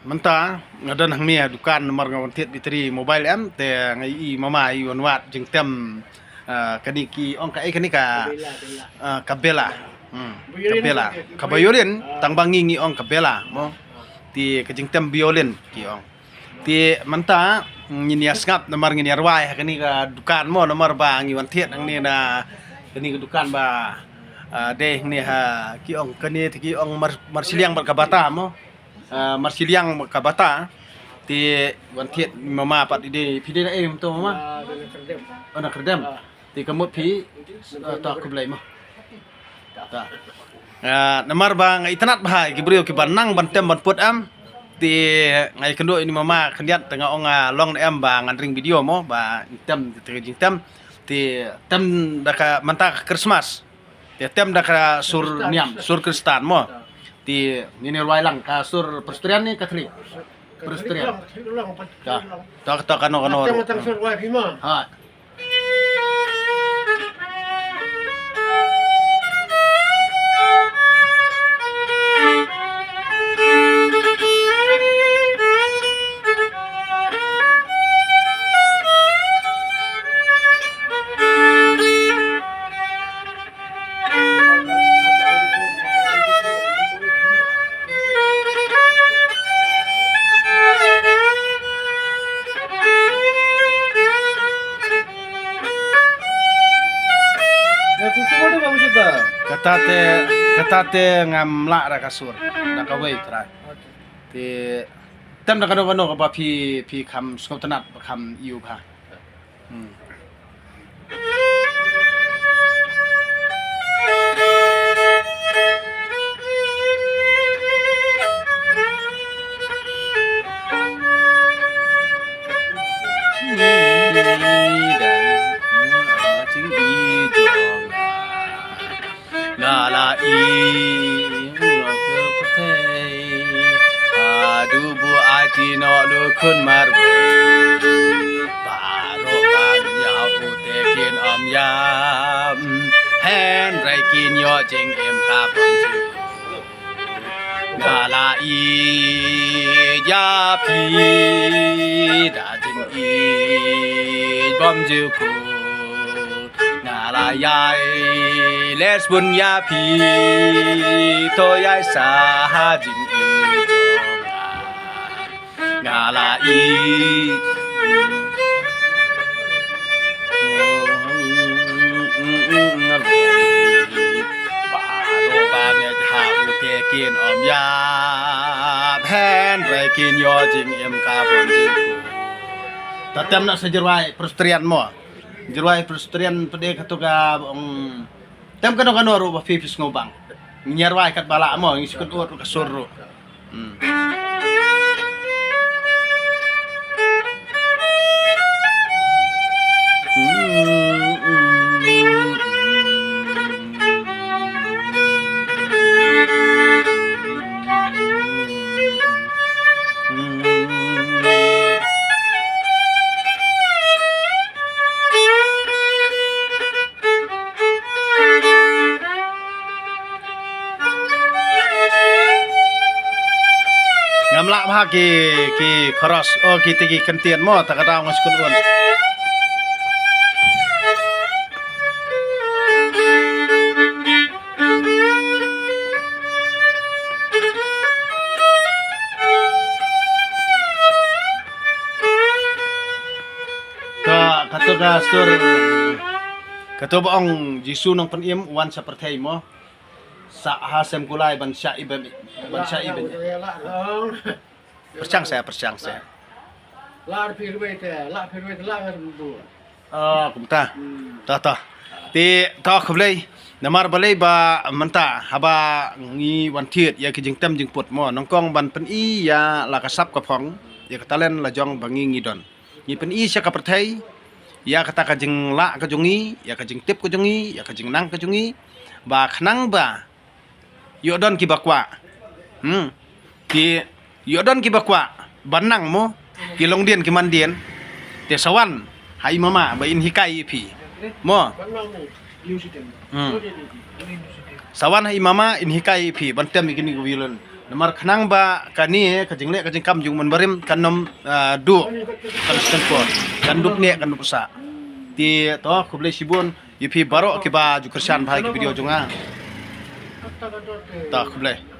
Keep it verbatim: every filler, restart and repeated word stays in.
Mynta nga don hangne ha dukan namar nga wan thied battery mobile em, te nga i mama i wan wad jingtem, ah, kane ki ong ka ei kane ka, ah, ka bela. Hmm. Ka bela. Ka violin, tang ba ngi ngi ong ka bela mo. Te ka jingtem violin ki ong. Te mynta ngin ïa sngap namar ngin ïa rwai ha kane ka dukan mo, namar ba ngi wan thied hangne na kane ka dukan ba, ah, dei hangne ha ki ong kane te ki ong mar, marshiliang bad ka bata mo. Ah, marshiliang ka bata. Te wan thied mama pat i dei phi dei na ei mynta mama. Ah, dei na Kyrdem. Oh na Kyrdem. Ah. Te ka mut phi, ah, ta khublei mo. Ta. Ah, namar ba nga itynnad bha ki briew ki ban nang ban tem ban put em. Te nga ïakynduh ïa i mama khyndiat te nga ong, ah, long ne em ba ngan ring video mo ba tem te jingtem. Te tem da ka mynta ka Christmas. Te tem da ka sur niam, sur Kristan mo. Te ngin ïa rwai lang ka sur Presbyterian ne Katholik? Presbyterian. Ta, ta, ta kano kano. Tem tang sur rwai phi mo. Ha. Kata te, kata te ngam lah ra ka sur. Da kawei trai. Te tem da kano kano kaba phi, phi kham sngewtynnad, ba kham ïoh bha. Hmm. Nga la i u la ka pyrthei. Adu bu ai ti no lu khun mar. Baroh ban ïa u te kin ym ïam. Hynrei kin ïoh jingim ka bym ju. Nga la i ïa phi da jingïeit bym ju kut. Nga la ïai leh bun ïa phi, to ïai sa ha jingïeit jong nga. Nga la i. Baroh ba ngi ha u te kin ym ïap, hynrei kin ïoh jingim ka bym ju kut. Ta tem na sa jyrwai Presbyterian mo. Jyrwai Presbyterian pdeng katu ka, um, tem kano kano ruh ba phi phi sngewbang. Ngi rwai katba lah mo, ngi shu kut ruh ka sur ruh. Hmm. Ngam lah bha ki, ki chorus, oh, ki te ki kyntien mo, ta ka daw nga shu kut un. Ka, katu ka sur, katu ba ong Jisu nongpynim u wan sha pyrthei mo. Sa ha sem kulai ban shah i ban, ban shah i ban. Pyrshang sa, pyrshang sa. Lar phi ruwei te, lar phi ruwei te, lar ngar bu. Ah, kumta. Hmm. Ta, ta. Te, ta khublei. Namar balei ba mynta haba ngi wan thied ïa ki jingtem jingput mo, nyngkong ban pyni ïa la ka sap ka phong, ïa ka talent la jong ba ngi ngi don. Ngi pyni sha ka pyrthei ïa kata ka jinglah ka jong ngi, ïa ka jingtip ka jong ngi, ïa ka jingnang ka jong ngi, ba khnang ba ïoh don kiba kwah. Hmm. Ki ïoh don kiba kwah ban nang mo, ki long dien ki man dien. Te sa wan ha i mama ba in hikai ïa phi mo. Hmm. Sa wan ha i mama in hikai ïa phi ban tem ïa kine ki violin. Namar khnang ba kane ka jingleh ka jingkam jong u Mon Barim kan nym, ah, duh, kan sngewthuh, kan dup ne kan dup sah. Te to, khublei shibun ïa phi baroh kiba ju kyrshan bha ïa ki video jong nga. To khublei.